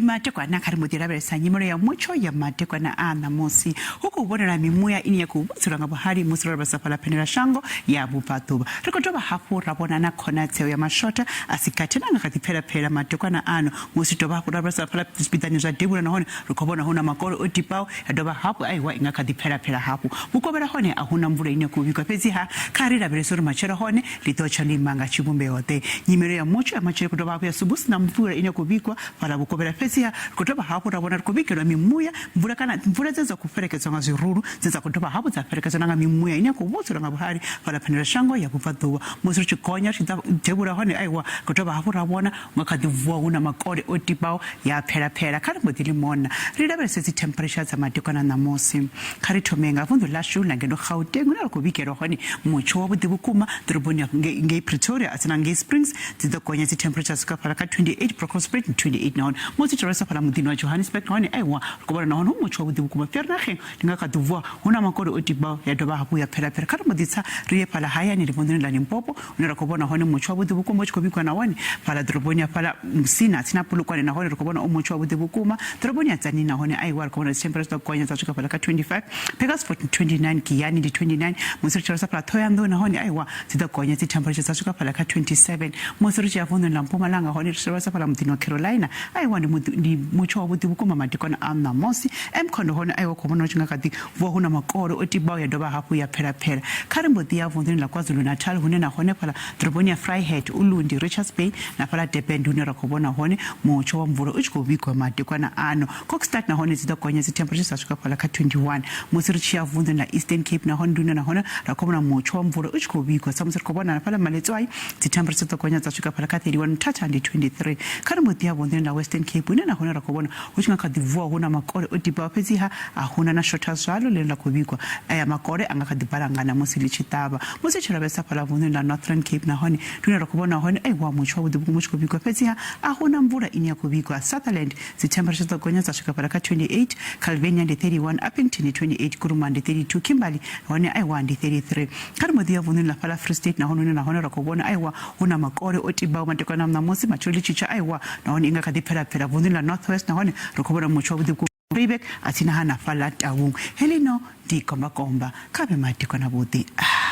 Madekwana kha ri mbo ḓi lavhelesa nyimelo ya mutsho ya madekwana a ṋamusi. Hu khou vhonala mimuya ine ya khou vhudzulwa nga vhuhali musi ro lavhelesa fhaḽa phendelashango ya vhubvaḓuvha. Ri khou dovha hafhu ra vhona na khonadzeo ya mashotha a si gathi ane a nga kha ḓi pfela-pfela madekwana ano. Musi dovha hafhu ra lavhelesa fhaḽa zwipiḓani zwa devhula nahone ri khou vhona hu na makole o tibaho ya dovha hafhu aiwa i nga kha ḓi pfela-pfela hafhu. Vhukovhela hone a hu na mvula ine ya khou vhigwa fhedziha kha ri lavhelese uri matshelo hone ḽi ḓo tsha ḽo ima nga tshivhumbeo-ḓe. Nyimelo ya mutsho ya matshelo i khou dovha hafhu ya sumba hu si na mvula ine ya khou vhigwa fhaḽa vhukovhela fhedziha ri khou dovha hafhu ra vhona ri khou vhigelwa mimuya mvula kana mvula dze dza khou fhelekedzwa nga zwirulu dze dza khou dovha hafhu dza fhelekedzwa na nga mimuya ine ya khou vhudzulwa nga vhuhali fhaḽa phendelashango ya vhubvaḓuvha. Musi ri tshi gonya ri tshi ḓa devhula hone aiwa ri khou dovha hafhu ra vhona hu nga kha ḓi vuwa hu na makole o tibaho ya phela-phela. Kha ri mbo ḓi ḽi mona ri lavhelese dzi temperature dza madekwana ṋamusi. Kha ri thome nga vunḓu ḽashu ḽa ngeno Gauteng hune ra khou vhigelwa hone mutsho wavhuḓi vhukuma ḓoroboni ya ngei Pretoria a tsina ngei Springs dzi ḓo gonya dzi temperature swika fhaḽa kha 28 Bronkhorstspruit ndi 28 nahone musi tshi lavhelesa fhaḽa muḓini wa Johannesburg nahone aiwa ri khou vhona nahone hu mutsho wavhuḓi vhukuma Vereeniging ndi nga kha ḓi vuwa hu na makole o tibaho ya dovha hafhu ya phela-phela. Kha ri mbo ḓi tsa ri ye fhaḽa hayani ḽivhonḓoni ḽa Limpopo hune ra khou vhona hone mutsho wavhuḓi vhukuma u tshi khou vhigwa nahone fhaḽa ḓoroboni ya fhaḽa Musina tsini na Polokwane nahone ri khou vhona u mutsho wavhuḓi vhukuma ḓoroboni ya Tzaneen nahone aiwa ri khou vhona dzi temperature dzo gonya dza swika fhaḽa kha 25 Burgersfort ndi 29 Giyani ndi 29 musi ri tshi lavhelesa fhaḽa Thohoyandou nahone aiwa dzi ḓo gonya dzi temperature dza swika fhaḽa kha 27 musi ri tshi ya vunḓuni ḽa Mpumalanga hone ri tshi lavhelesa fhaḽa muḓini wa Carolina aiwa ndi mutsho wavhuḓi vhukuma madekwana a ṋamusi Mkhondo hone aiwa khou vhona u tshi nga kha ḓi vuwa hu na makole o tibaho ya dovha hafhu ya pfela-pfela. Kha ri mbo ḓi ya vunḓuni ḽa KwaZulu-Natal hune na hone fhaḽa ḓoroboni ya Vryheid, Ulundi, Richards Bay na fhaḽa Durban ndi hune ra khou vhona hone mutsho wa mvula u tshi khou vhigwa madekwana ano. Kokstad na hone dzi ḓo gonya dzithempheretsha dza swika fhaḽa kha 21. Musi ri tshi ya vunḓuni ḽa Eastern Cape na hone ndi hune na hone ra khou vhona mutsho wa mvula u tshi khou vhigwa samusi ri khou vhona na fhaḽa Maletswai dzithempheretsha dzi ḓo gonya dza swika fhaḽa kha 31, Mthatha ndi 23. Kha ri mbo ḓi ya vunḓuni ḽa Western Cape hune na hone ra khou vhona hu tshi nga kha ḓi vuwa hu na makole o tibaho fhedziha A hu na na shotha zwaḽo ḽine ḽa khou vhigwa. Aya makole a nga kha ḓi balangana musi ḽi tshi ṱavha. Musi tshi lavhelesa fhaḽa vunḓuni ḽa Northern Cape nahone ndi hune ra khou vhona hone aiwa mutsho wavhuḓi vhukuma u tshi khou vhigwa fhedziha a hu na mvula ine ya khou vhigwa. Sutherland dzithemberetsha dzo gonya dza swika fhaḽa kha 28, Calvinia ndi 31, Upington ndi 28, Kuruman ndi 32, Kimberley hone aiwa ndi 33. Kha ri mbo ḓi ya vunḓuni ḽa fhaḽa Free State nahone hune nahone ra khou vhona aiwa hu na makole o tibaho madekwana a ṋamusi matshelo ḽi tshi tsha aiwa nahone i nga kha ḓi pfela-pfela vunḓuni ḽa North West nahone ri khou vhona mutsho wavhuḓi vhukuma. Vryburg a tsini ha na fhaḽa Taung. Heḽino ndi komba-komba. Kha vhe madekwana avhuḓi. Ah.